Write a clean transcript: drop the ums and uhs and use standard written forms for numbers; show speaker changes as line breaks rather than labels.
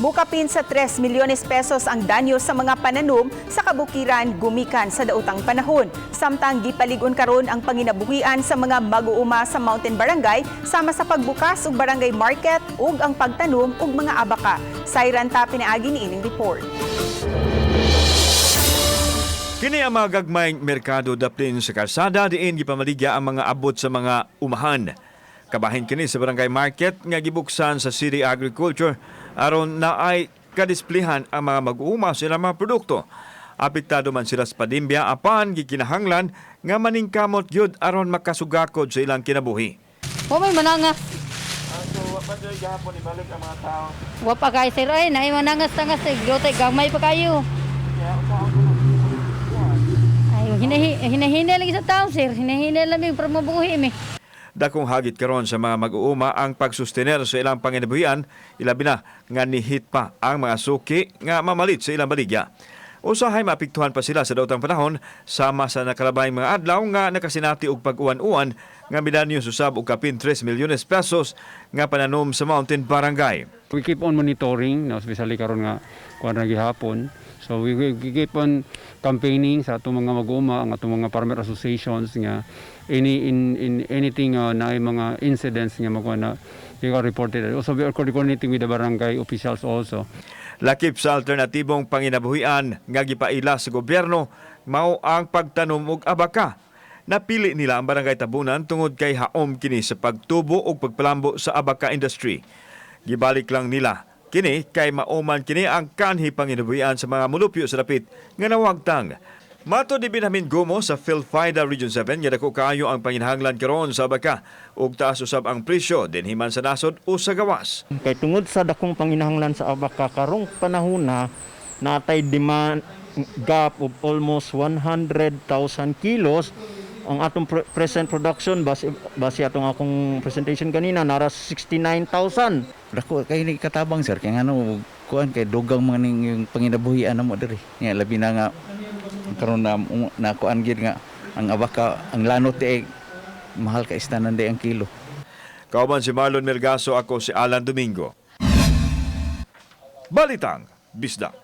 Mukapin sa 3 milyones pesos ang danyo sa mga pananom sa kabukiran gumikan sa daotang panahon. Samtang gipalig-on karon ang panginabuhian sa mga mag-uuma sa Mountain Barangay sama sa pagbukas og barangay market ug ang pagtanom og mga abaka. Sayran ta pinaagi ni ining report.
Kini ang mga gagmayng merkado daplin sa kalsada diin gipamaligya ang mga abot sa mga umahan. Kabahin kini sa barangay market nga gibuksan sa City Agriculture aron naay kadisplihan ang mga mag-uuma sa ilang mga produkto. Apektado man sila sa pandemya apan gikinahanglan nga maningkamot gyud aron makasugakod sa ilang kinabuhi.
Wa may manangas.
So, wa pa dyan gahapon ibalik ang mga tao?
Wa pa kay sir ay naay manangas tangas eh. Gyud gamay pa kayo. Ay hinahina lagi sa tao, sir. Hinahina lang mi para mabuhi mi.
Dakong hagit karon sa mga mag-uuma ang pagsustener sa ilang panginabuhian, ilabi na nga nihit pa ang mga suki nga mamalit sa ilang baligya. Usahay maapektuhan pa sila sa daotang panahon sama sa nakalabay mga adlaw nga nakasinati og pag-uwan-uwan nga midanyo susab og kapin 3 milyones pesos nga pananom sa Mountain Barangay.
We keep on monitoring, no, especially karon nga kuan ra gihapon. So we keep on campaigning sa atong mga mag-uma, ang atong mga farmer associations nga any in anything na mga incidents nga makuha na they are reported. Also, we are coordinating with the barangay officials also.
Lakip sa alternatibong panginabuhian nga gipaila sa gobyerno mao ang pagtanom og abaka. Napili nila ang Barangay Tabunan tungod kay haom kini sa pagtubo ug pagpalambo sa abaka industry. Gibalik lang nila kini kay mauman kini ang kanhi panginabuhian sa mga mulupyo sa dapit nga nawagtang. Matod ni Benjamin Gumo sa PhilFIDA Region 7 nga dako kaayo ang panginahanglan karon sa abaka ug taas usab ang presyo dinhi man sa nasod o sa gawas.
Kay tungod sa dakong panginahanglan sa abaka karong panahona, natay demand gap of almost 100,000 kilos. Ang atong present production, base atong akong presentation kanina, nara 69,000.
Dako kay ni katabang, sir, kay ngano kuan kay dugang man ning yung panginabuhian namo diri. Nya labi na nga karon na na kuan gid nga ang abaka, ang lanot di ay mahal ka istanan di ang kilo.
Kauban si Marlon Melgaso, ako si Alan Domingo. Balitang Bisdak.